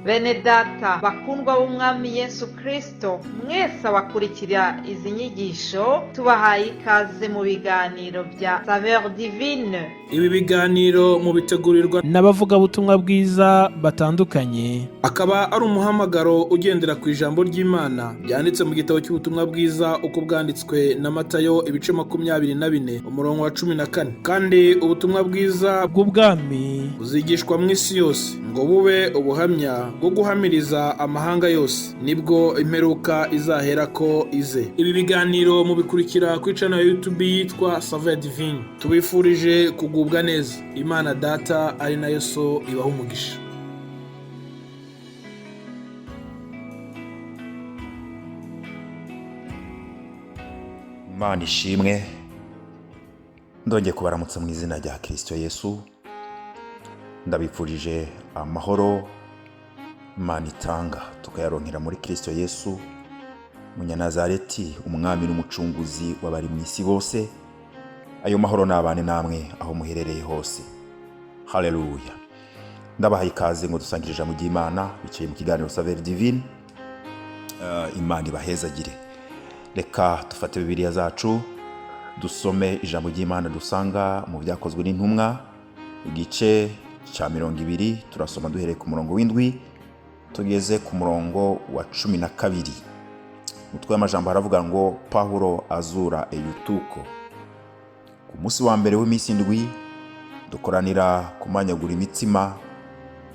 Bene data bakundwa b'Umwami Yesu Kristo, mwese abakurikira izi nyigisho, tubahaye ikaze mu biganiro bya Saveur Divine. Ibi biganiro mubitegurirwa n'abavugabutumwa bwiza batandukanye, akaba ari umuhamagaro ugendera ku ijambo ry'Imana ryanditse mu gitabo cy'ubutumwa bwiza uko bwanditswe na Matayo, ibice 24, umurongo wa 14. Kandi ubutumwa bwiza bw'ubwami buzigishwa mu isi yose ngo bube ubuhamya bwo guhamiriza amahanga yose, nibwo imperuka izaherako ize. Ibi biganiro mubikurikira kuri channel ya YouTube yitwa Saveur Divine. Tubifurije kugubwa neza. Imana Data ari nayo So ibaha umugisha. Imana ishimwe. Ndongeye kubaramutsa mu izina rya Kirisito Yesu. Ndabifurije amahoro Imana itanga tukayaronkera muri Kirisito Yesu Munyanazareti, umwami n'umucunguzi w'abari mu isi bose. Ayo mahoro nabane namwe aho muherereye hose. Haleluya! Ndabahaye ikaze ngo dusangire ijambo ry'Imana bicaye mu kiganiro Saveur Divine. Imana ibahezagire. Reka dufate Bibiliya zacu, dusome ijambo ry'Imana dusanga mu Byakozwe n'Intumwa, igice cya 20. Turasoma duhereye ku murongo w'7 tugeze ku murongo wa 12. Umutwe w'amajambo haravuga ngo: "Pawulo azura Eyutuko." Ku munsi wa mbere w'iminsi 7 dukoranira kumanyagura imitsima.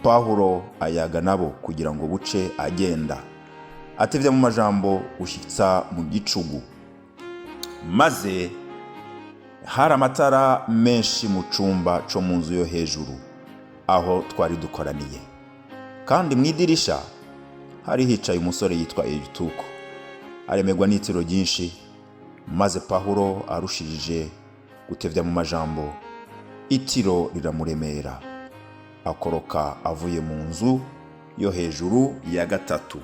Pawulo ayaga nabo kugira ngo buce agenda atevye mu majambo ushyitsa mu gicugu. Maze hari amatara menshi mu cumba co mu nzu yo hejuru aho twari dukoraniye, kandi mu idirisha hari hicaye umusore yitwa Eyutuko, aremerwa n'itiro ryinshi. Maze Pawulo arushirije gutevya mu majambo, itiro riramuremera, akoroka avuye mu nzu yo hejuru ya gatatu,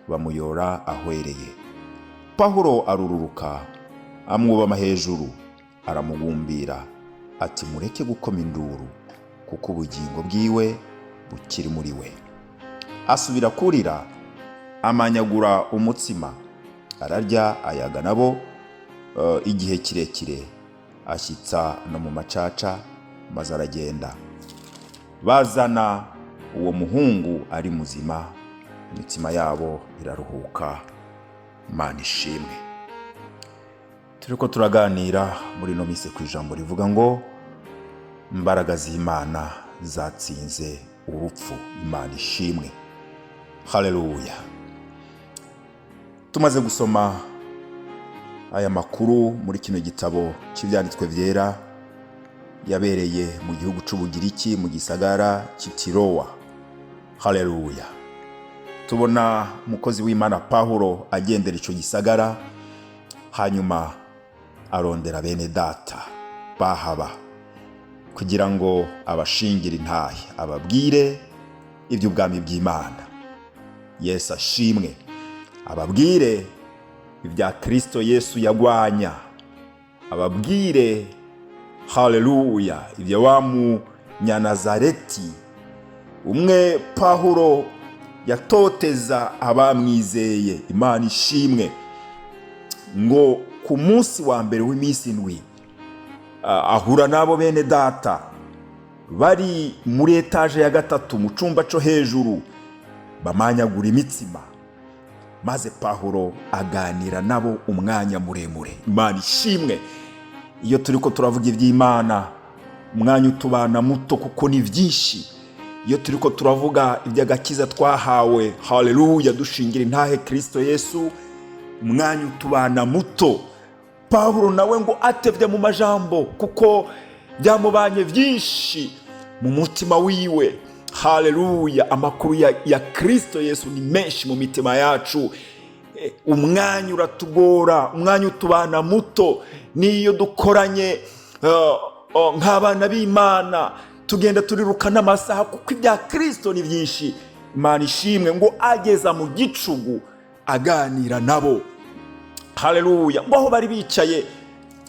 bamuyora ahwereye. Pawulo arururuka, amwubama hejuru, aramugumbira ati: "Mureke gukoma induru, kuko ubugingo bwiwe bukiri muri we." Asubira kurira, amanyagura umutsima, ararya, ayaga nabo igihe kirekire, ashyitsa no mu macaca, maze aragenda. Bazana uwo muhungu ari muzima, imitima yabo iraruhuka. Imana ishimwe. Turiko turaganira muri ino minsi ku ijambo rivuga ngo: "Imbaraga z'Imana zatsinze urupfu." Imana ishimwe, haleluya. Tumaze gusoma aya makuru muri kino gitabo cy'ibyanditswe byera yabereye mu gihugu c'Ubugiriki, mu gisagara cy'Itirowa, haleluya, tubona umukozi w'Imana Pawulo agendera ico gisagara, hanyuma arondera bene data bahaba kugira ngo abashingire intahe, ababwire iby'ubwami bw'Imana. Yesu ashimwe. Ababwire ibya Kristo Yesu yagwanya, ababwire, haleluya, ibya wa Munyanazareti umwe Pawulo yatoteza abamwizeye. Imana ishimwe. Ngo ku munsi wa mbere w'iminsi 7 ahura n'abo bene data bari muri etaje ya gatatu mu cumba co hejuru, bamanyagura imitsima, maze Pawulo aganira nabo umwanya muremure. Imana ishimwe. Iyo turiko turavuga iby'Imana, umwanya utubana muto kuko ni byinshi. Iyo turiko turavuga iby'agakiza twahawe, haleluya, dushingira intahe Kristo Yesu, umwanya utubana muto. Pawulo nawe ngo atevye mu majambo kuko byamubanye byinshi mu mutima wiwe. Haleluya! Amakuru ya Kristo Yesu ni menshi mu mitima yacu. Umwanya uratugora, umwanya utubana muto. N'iyo dukoranye nk'abana b'Imana, tugenda turiruka n'amasaha kuko ibya Kristo ni byinshi. Imana ishimwe. Ngo ageza mu gicugu aganira nabo, haleluya. Ngo aho bari bicaye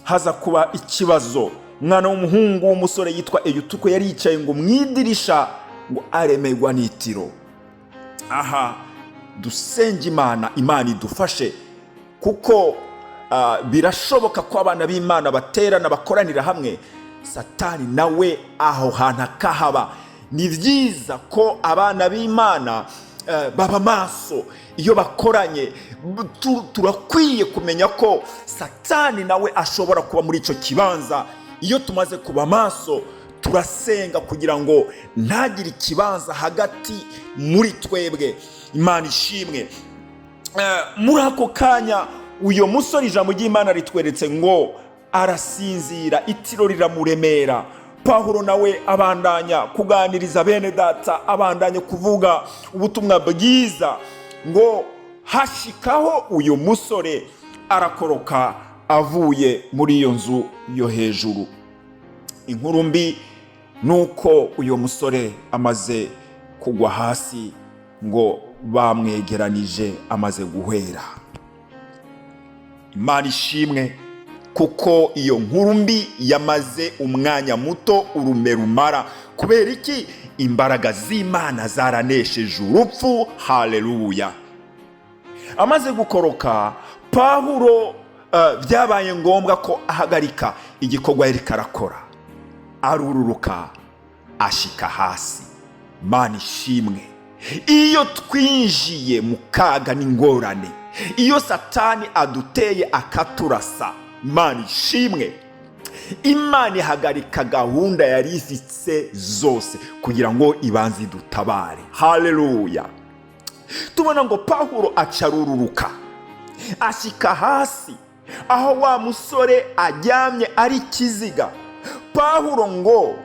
haza kuba ikibazo. Umwana w'umuhungu w'umusore yitwa Eyutuko yari yicaye ngo mu idirisha, ngo aremerwa n'itiro. Aha dusenge Imana, Imana idufashe, kuko birashoboka ko abana b'Imana baterana, bakoranira hamwe, Satani nawe aho hantu akahaba. Ni byiza ko abana b'Imana baba maso iyo bakoranye. Turakwiye kumenya ko Satani nawe ashobora kuba muri icyo kibanza. Iyo tumaze kuba maso, turasenga kugira ngo ntagire ikibanza hagati muri twebwe. Imana ishimwe. Muri ako kanya uyu musore, ijambo ry'Imana ritweretse ngo arasinzira, itiro riramuremera. Pawulo nawe abandanya kuganiriza bene data, abandanya kuvuga ubutumwa bwiza, ngo hashikaho uyu musore arakoroka avuye muri iyo nzu yo hejuru. Inkuru mbi ni uko uyu musore amaze kugwa hasi, ngo bamwegeranije amaze guhwera. Imana ishimwe, kuko iyo nkuru mbi yamaze umwanya muto urume rumara. Kubera iki? Imbaraga z'Imana zaranesheje urupfu. Haleluya! Amaze gukoroka, Pawulo byabaye ngombwa ko ahagarika igikorwa yari karakora, arururuka ashika hasi. Mana ishimwe. Iyo twinjiye mu kaga n'ingorane, iyo Satani aduteye akaturasa, Imana ishimwe, Imana ihagarika gahunda yari ifite zose kugira ngo ibanze idutabare. Haleluya! Tubona ngo Pawulo acarururuka ashyika hasi aho wa musore aryamye ari ikiziga. Pawulo ngo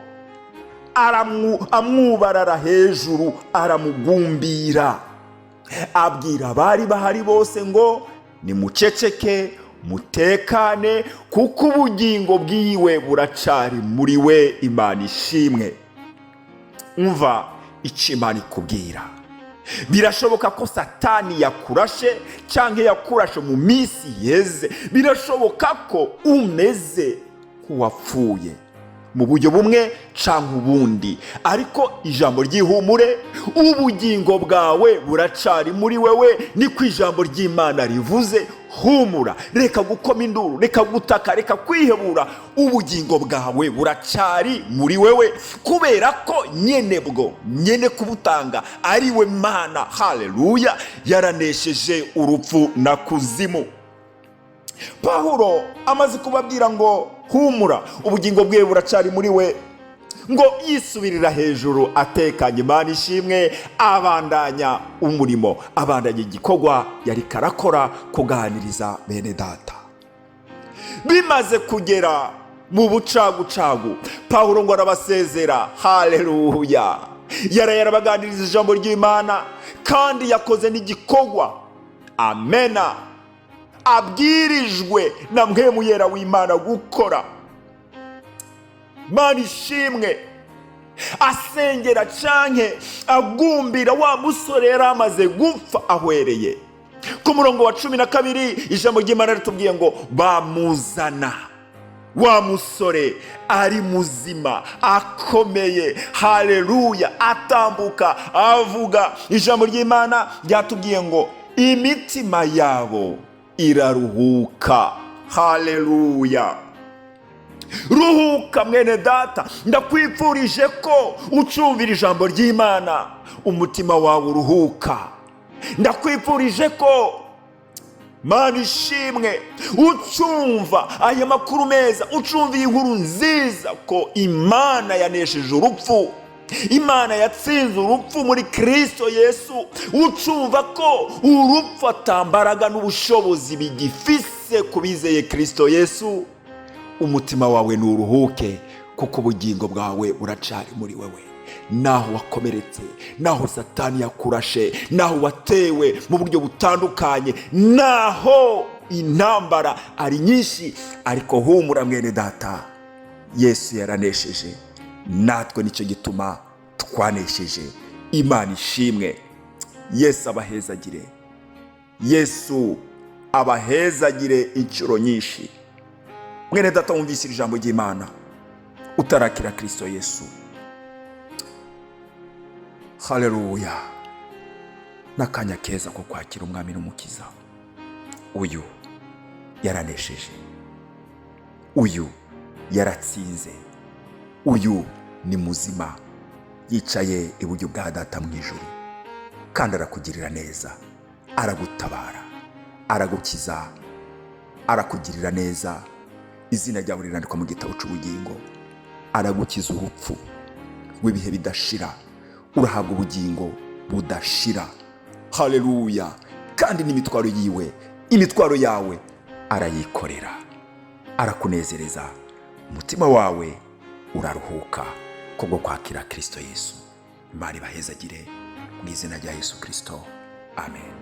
amwubarara hejuru, aramugumbira, abwira abari bahari bose ngo: "Nimuceceke, mutekane, kuko ubugingo bwiwe buracari muri we." Imana ishimwe. Umva icyo Imana ikubwira. Birashoboka ko Satani yakurashe cyangwa yakurashe mu minsi yeze. Birashoboka ko umeze nk'uwapfuye mu buryo bumwe cyangwa ubundi, ariko ijambo ry'ihumure: ubugingo bwawe buracari muri wewe. Niko ijambo ry'Imana rivuze. Humura, reka gukoma induru, reka gutaka, reka kwihebura. Ubugingo bwawe buracari muri wewe, kubera ko nyene bwo, nyene kubutanga ari we Mana. Haleluya! Yaranesheje urupfu na kuzimu. Pawulo amaze kubabwira ngo humura, ubugingo bwe buracari muri we, ngo yisubirira hejuru atekanye. Imana ishimwe. Abandanya umurimo, abandanya igikorwa yari karakora, kuganiriza bene data. Bimaze kugera mu bucagucagu, Pawulo ngo arabasezera. Haleluya! Yaraye arabaganiriza ijambo ry'Imana, kandi yakoze n'igikorwa, amena, abwirijwe na Mpwemu Yera w'Imana gukora. Mana ishimwe. Asengera canke agumbira wa musore yari amaze gupfa ahwereye. Ku murongo wa 12, ijambo ry'Imana ritubwiye ngo bamuzana wa musore ari muzima, akomeye. Haleluya! Atambuka, avuga. Ijambo ry'Imana ryatubwiye ngo imitima yabo iraruhuka. Haleluya! Ruhuka mwene data. Ndakwifurije ko ucumvira ijambo ry'Imana umutima wawe uruhuka. Ndakwifurije ko, Mana ishimwe, ucumva aya makuru meza, ucumva iyi nkuru nziza ko Imana yanesheje urupfu, Imana yatsinze urupfu muri Kirisito Yesu, ucumva ko urupfu atambaraga n'ubushobozi bigifise ku bizeye Kirisito Yesu, umutima wawe nturuhuke, kuko ubugingo bwawe buracari muri wewe. Naho wakomeretse, naho Satani yakurashe, naho watewe mu buryo butandukanye, naho intambara ari nyinshi, ariko humura mwene data, Yesu yaranesheje, natwe nicyo gituma twanesheje. Imana ishimwe. Yesu abahezagire, Yesu abahezagire inshuro nyinshi. Mwene data wumvise ijambo ry'Imana utarakira Kirisito Yesu, haleluya. N'akanya keza ko kwakira Umwami n'Umukiza. Uyu yaranesheje, uyu yaratsinze, uyu ni muzima, yicaye iburyo bwa Data mu ijuru, kandi arakugirira neza, aragutabara, aragukiza, arakugirira neza. Izina ryawe rirandikwa mu gitabo cy'ubugingo. Aragukiza urupfu rw'ibihe bidashira, urahabwa ubugingo budashira. Haleluya! Kandi n'imitwaro yiwe, imitwaro yawe arayikorera, arakunezereza, umutima wawe uraruhuka kubwo kwakira Kirisito Yesu. Imana ibahezagire mu izina rya Yesu Kirisito, amen.